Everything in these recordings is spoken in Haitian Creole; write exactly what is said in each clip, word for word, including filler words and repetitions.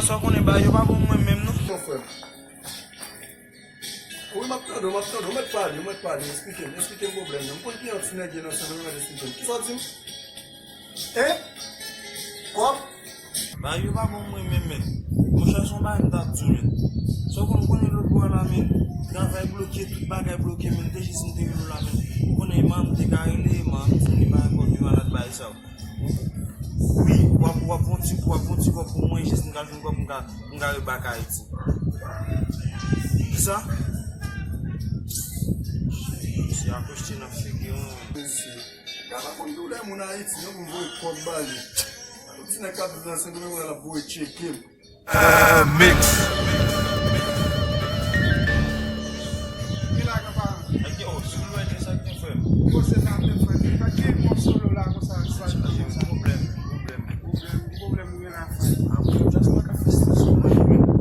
Sa w konnen bagay yo pa bon mwen menm non. Mon frè. Wi, m ap tande w, m ap tande w. Ou mèt pale, ou mèt pale. Eksplike m, eksplike m pwoblèm nan. M konn ki yon ti nèg ye nan Sendomeng, mèt eksplike m. Kisa w di m? Hein? Kòb? Bagay yo pa bon mwen menm, men. Monchè, se yon bagay m t ap di w, men. Sa w konn, konnen lòt bò a la, men. Travay bloke, tout bagay bloke, men. M te jis m te rele w la, men. Ou konnen, man, m te ka rele, man, m di m li pa gen kòb, li malad, bagay sa yo. Wi, w ap, w ap fè yon ti, w ap fè yon ti kòb pou mwen, jis m ka jwenn kòb, m ka, m ka rebak Ayiti. Kisa? Misye akoste nan figi w. Mesye, gade konn doulè moun Ayiti, non, pou m voye kòb ba li. Yon ti nèg k ap viv nan Sendomeng, l ap voye tcheke m. Mix. Ki la, gran pa? Èske, oh, sou lwen de sa ki fè m? Bon, se sa m te fè. Fè ki bon solo la konsa, sa ki konsa. Pwoblèm, pwoblèm. Pwoblèm, ki pwoblèm ou gen la, frè? Ah, mwen, just mwen ka fè stil sou mwen, men. Ou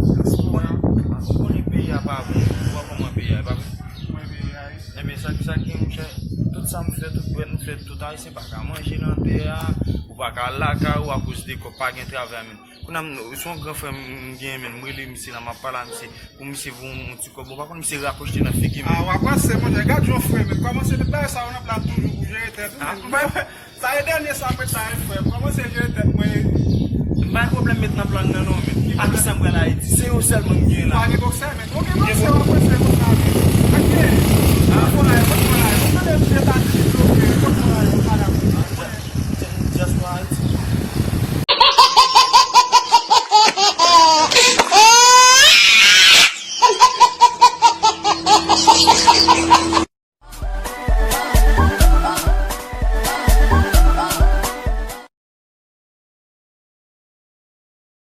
konnen, ou konnen peyi a pa bon. Ou wè kòman peyi a, e pa bon? Mwen peyi a, wi. Ebyen, sa, sa ki, monchè, tout sa m fè, tout bwèt m fè, tout Ayisyen pa ka manje nan tè a, ou pa ka lakay ou akoz de kòb, pa gen travay, men. Kounye a, m, se yon gran frè m, m genyen, men, m rele misye la, m ap pale a misye, pou misye voye yon, yon ti kòb. Bon, pa konn misye rakochte nan figi m. Ah, w ap ranse, monchè. Gad jan w fre, men. Kòmanse tout bagay sa yo nan plan toujou pou jere tèt ou, men. Sa e dènye sa m ret la, wi, frè. Kòmanse jere tèt mwen. M pa gen pwoblèm met nan plan nan, non, men. Aksan m pral Ayiti. Se yo sèlman m gen la. Pa gen boksè, men. Ok, boksè, w ap ranse konsa, men.